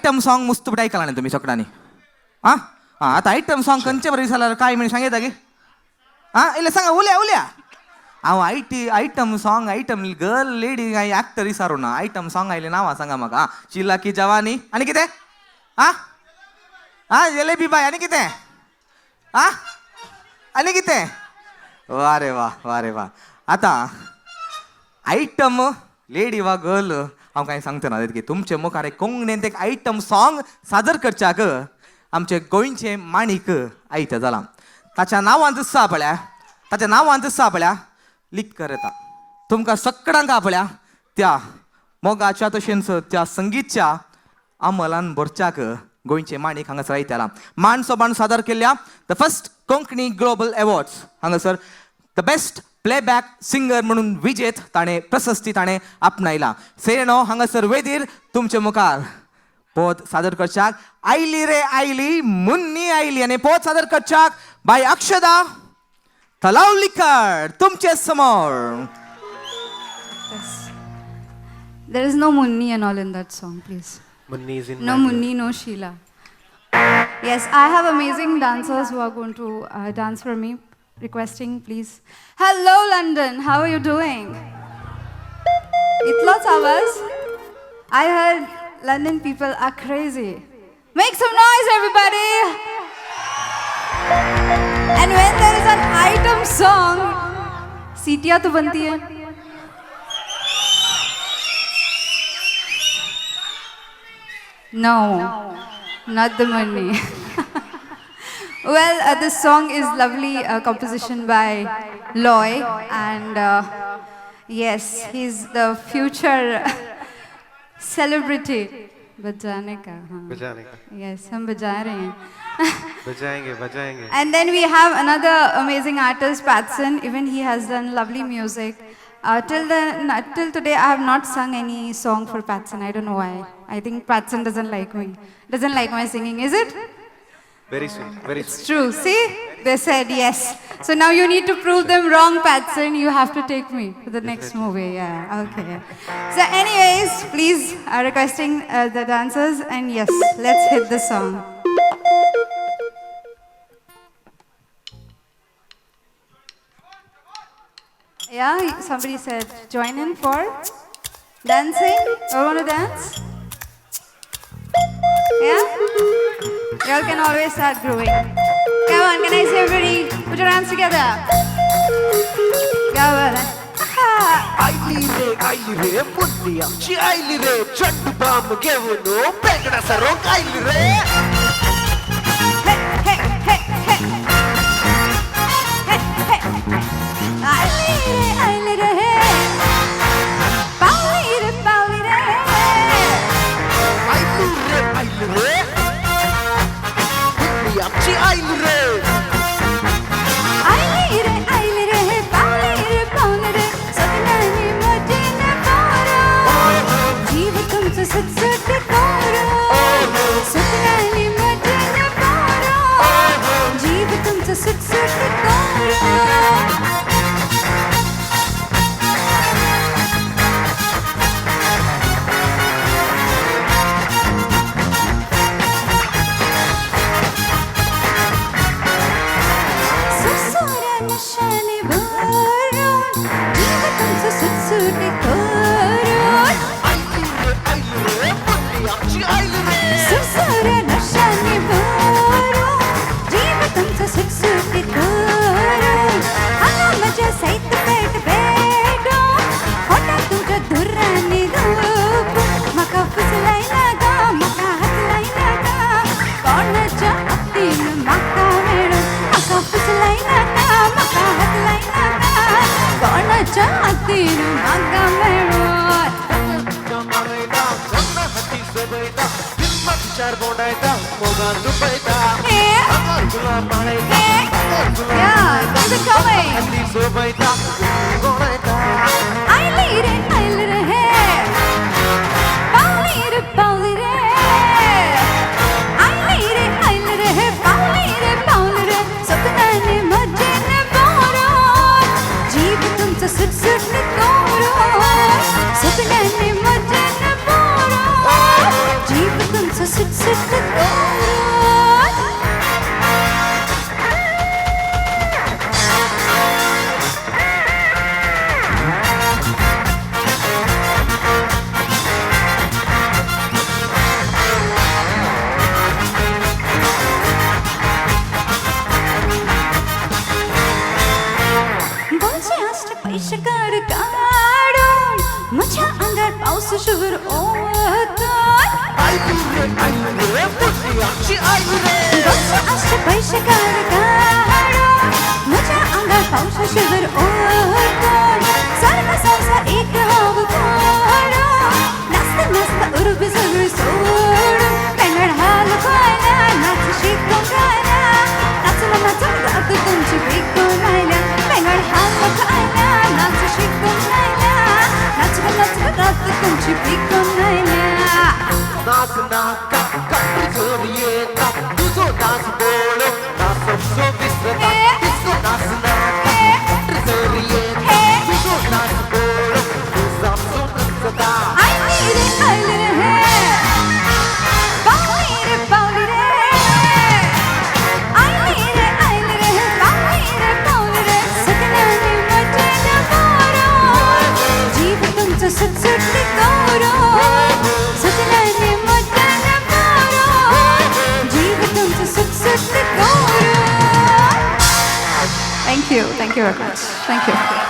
Item song मुस्त bit ऐकला नाही तुम्ही सगळ्यांनी. हां हां, आता आयटम सॉंग खंयचे बरं विसरला काय म्हणजे सांगितलं की हां इल्ले सांगा उल्या उल्या. हांव IT item song item girl lady काय ॲक्टर विसारू ना आयटम सॉंग आयले नांवां सांगा म्हाका. हां, शिला की जवानी आनी कितें? हां हां, जलेबी बाय आनी कितें? हां आनी कितें? वा रे वा, वा रे वा. आतां आयटम लेडी वा गर्ल हांव कांय सांगता ना की तुमचे मुखार एक कोंकणींत एक आयटम सॉंग सादर करच्याक आमचे गोंयचे माणीक आयते जालां. ताच्या नांवान दिसता पळया, ताच्या नांवान दिसता पळया लिकर येता तुमकां सगळ्यांक पळया त्या मोगाच्या तशेंच त्या संगीतच्या अमलान भरच्याक गोंयचे माणीक हांगासर आयतेला मान सोबान सादर केल्ल्या the first Konkani global awards हांगासर the best playback singer म्हणून विजेत ताणें प्रशस्ती ताणें आपणायला. सेरेनो हांगासर वेदीर तुमचे मुखार पोत सादर करच्याक आयली रे आयली मुन्नी आयली आनी पोत सादर करच्याक बाय अक्षदा तलावलीकर तुमचे समोर. Yes. There is no Munni and all in that song, please. Munni is in No my Munni, no Sheila. Yes, I have amazing dancers who are going to dance for me. Requesting, please. Hello, London. How are you doing? Itloch आवाज. I heard London people are crazy. Make some noise, everybody! And when there is an item song, सीटियाँ तो बनती है. No, not the money. Well, this song is lovely composition by Loy, and yes, he's the future celebrity. बजाने का, हाँ. बजाने का. Yes, हम बजा रहे हैं. बजाएंगे बजाएंगे. And then we have another amazing artist, Patson. Even he has done lovely music. Till today, I have not sung any song for Patson. I don't know why. I think Patson doesn't like me. Doesn't like my singing, is it? Very soon, very It's true. See? They said yes. So now you need to prove them wrong, Patson. You have to take me for the next movie. Yeah, okay. So anyways, please, requesting the dancers. And yes, let's hit the song. Yeah, somebody said join in for dancing. You want to dance? Yeah? Y'all can always start grooving. Come on, can I see everybody? Put your hands together. Come on. आयली रे आयली रे मुन्नी आमची आयली रे चंडू बाम घेऊन बेगडा सरोंक आयली रे. Hey, hey, hey, hey. Hey, hey. आयली रे आयली रे पावली रे पावली रे. आयली रे आयली रे मुन्नी आमची आयली रे. आयली रे आयली रे पावली रे पावली रे सगळ्यांनी मजेन पोरो जीव तुमचं सुटसुट कोरो सगळ्यांनी मजेन पोरो जीव तुमचं सुटसुट कोरो. सुरसुऱ्या नशाने भरून जीव तुमचं सुटसुट करून. आयली रे आयली रे मुन्नी आमची आयली रे. सुरसुऱ्या नशाने भरून जीव तुमचं सुटसुट करून. हांगा म्हज्या सैत पेट बेगो पोटा तुमच्या धुर्रांनी धूप म्हाका फुसलायना गा म्हाका हात लायना गा कोणाच्या हत्तीन म्हाका मेळून म्हाका फुसलायना गा म्हाका हात लायना गा कोणाच्या हत्तीन म्हाका मेळून. चार बोंडायता मोगान दुपयता तुला पाळयता. Yeah, keep it coming. हत्ती सोबयता गोडायता. आयली रे आयली रे हे पावली रे पावली रे आयली रे आयली रे हे पावली रे पावली रे सपनाने मजेने पोरो जीव तुमचं सुटसुट कोरो सपनाने मजेने पोरो जीव तुमचं सुटसुट. शुर ओतून. आयली रे आयली रे मुंडियाची आयली रे. गोडशे आशे पैशे काड काडून, म्हज्या आंगार पावसा शुर ओतून. सारको संवसार एक हांव कोडून, नाचता नाचता उर्बी सगळी सोडून. पेंगड हाल कोयना, नाच शिकूंक आयल्या, नाचून नाचून रात तुमची विकून आयल्या. पेंगड हाल आयल्या, नाच शिकूंक आयल्या, नाचून नाचून रात तुमची विकून आयल्या. नाच नाका कट्टर चोरयेता, तुजो नाच बोलो ना समजो विसरता. डिस्को नाच नाका कट्टर चोरयेता, तुजो नाच बोलो तूं समजो विसरता. आयली रे आयली रे हे, पावली रे पावली रे. आयली रे आयली रे हे, पावली रे पावली रे. सगळ्यांनी मजेन पोरो, जीव तुमचं सुटसुटली कोरो. सगळ्यांनी मजेन पोरो, जीव तुमचं सुटसुटली कोरो. Thank you, thank you very much. Thank you.